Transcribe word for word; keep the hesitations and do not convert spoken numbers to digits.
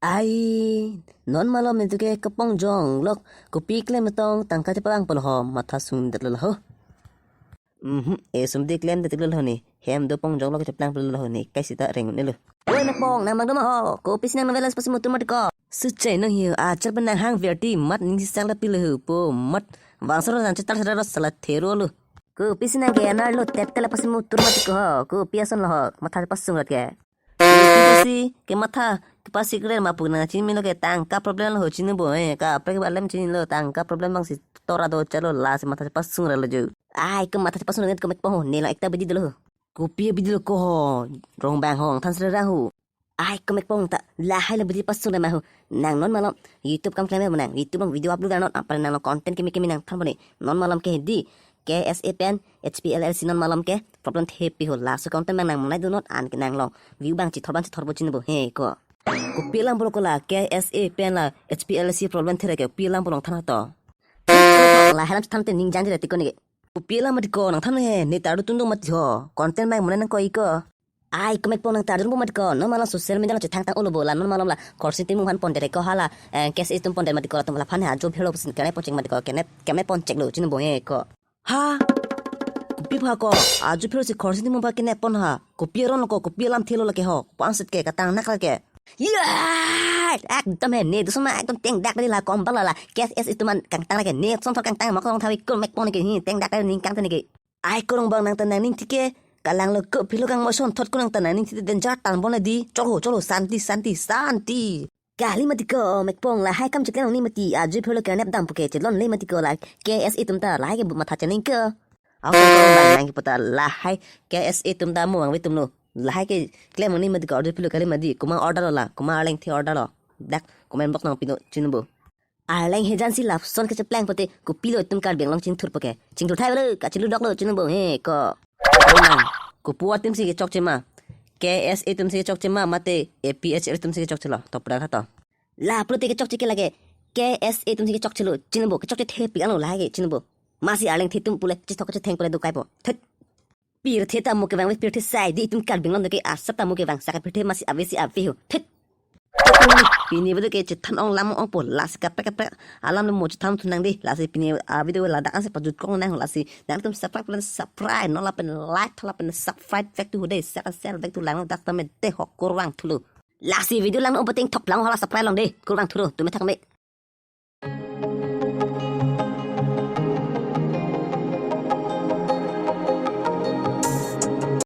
Ai, non malom netu ke kepong jonglok, kopi klem tong tangka chepavang pulo ho, matha sungdetlo ho. Mhm, e sumdi klemdet lo ho ne, hem do pong jonglok cheplang pulo ho ne, kaisita reng ne lo. Oi mekpong, nang bang do ma ho, kopisi nang novelas pasi mutur mati ko. Suchai nang hiu, achal pen nang hang verti, mat ning si sang la pilo ho, po mat, bang soro nang chetar sara ros sala thero lo. Kopisi nang ke anar lo, tep tela pasi mutur mati ko ho, kopi ason lo ho, matha pasung rat ke. Kopisi, ke matha, kepasi keren ma pu nang chinilo ke tangka problem lo ho chinibo, eh, kaprek ba lem chinilo, tangka problem bang si tora do chalo lasi matha pasung ra lo jo. Ai, ke matha pasung ra ko mekpong ho, ne la ekta bidi dolo ho. Kopi bidi lo ko ho, rong bang ho, than sera ho. Ai, ko mekpong ta, lahai la bidi pasung ra ma ho. Nang non malom, YouTube kam klem mo nang, YouTube bang video upload non, apa nang lo content keme keme nang than bone. Non malom ke di, K S A pen, H P L L C non malom ke, problem thepi ho, laso content bang nang monai do not an ke nang long. View bang chithor bang chithor bo chinibo, he ko. Kopi alam pulo ko la, K S A pen la, H P L C problem there ke, kopi alam pulo than to. Lahai lam than te ning jang jere tiko ne ke. Kopi alam mati ko, nang than he, ne tar do tundung mati ho, content bang monai nang ko iko. Ai, ko mekpong nang tar do bo mati ko, non malom social media lo chethang tang ulo bo la, non malom la, khorsi timu han pon dere ko hala, eh, K S A atum pon dere mati ko la tum la phan ha, jo phelo pusin kene pon chek mati ko, kene, kene pon chek lo, chinibo he ko. Ha? Kopi pha ko, ajo phiro si khorsi timu ba kene pon ha. Kopi aron ko, kopi alam thelo lake ho. Pangsit ke, katang nak lake. Yeah! Ekdom he, ne dusma ekdom teng dak dali la kom bala la. K S A atum an kangtang lake, ne son thor kangtang mak long thawi ko mekpong ne ke hi, teng dak dali ning kang te ne ke. Ai ko rong bang nang ta nang ning tike. Kalang lo ko philo kang mo son thot ko nang ta nang ning tike danger tan bon di. Cholo, cholo, santi, santi, santi. Kali mati ko, mekpong lahai kam cheklem ni mati, ajo phelo ke nep dam puke chelon le mati ko la, K S A atum ta lahai ke bu matha chening ke. Ako ko bang nang ke puta lahai, K S A atum ta mo ang vetum lo. Lahai ke klem ni mati ko ajo phelo kali mati, komat order lo la, komat arleng the order lo. Dak, comment box nang pino chinibo. Arleng hejan si lapuson ke cheplang pote, kopilo atum Karbi Anglong chingthur puke. Chingthur thai belo, kachelu dok lo, chinibo, he ko. Ko nang, kopi atum si kechokche ma. K S A atum si kechokche ma, mate A P H L atum si kechokche lo, to pura tha to. La pulote kechokche ke lake, K S A atum si kechokche lo, chinibo, kechokche thepik ano lahai ke, chinibo. Masi arleng the atum pule, chethok chetheng pule do kai po. Thet. Pirthe ta mo kevang ve pirthe sai di atum Karbi Anglong do ke asap ta mo kevang sak pirthe masi ave si ave ho. Thet. Pini video ke chethan ong lam ong po lasi kaprek kaprek alam lo mo chethan thunang di lasi pini a video ladak ansi pajut kong nang lasi nangtum subscribe pen subscribe non lapen like tha lapen subscribe vek tu ho de share share vek tu lang dak tame de ho kurvangthu lo. Lasi video lang ong poteng thok lang hala subscribe long de kurvangthu lo tumi thak me.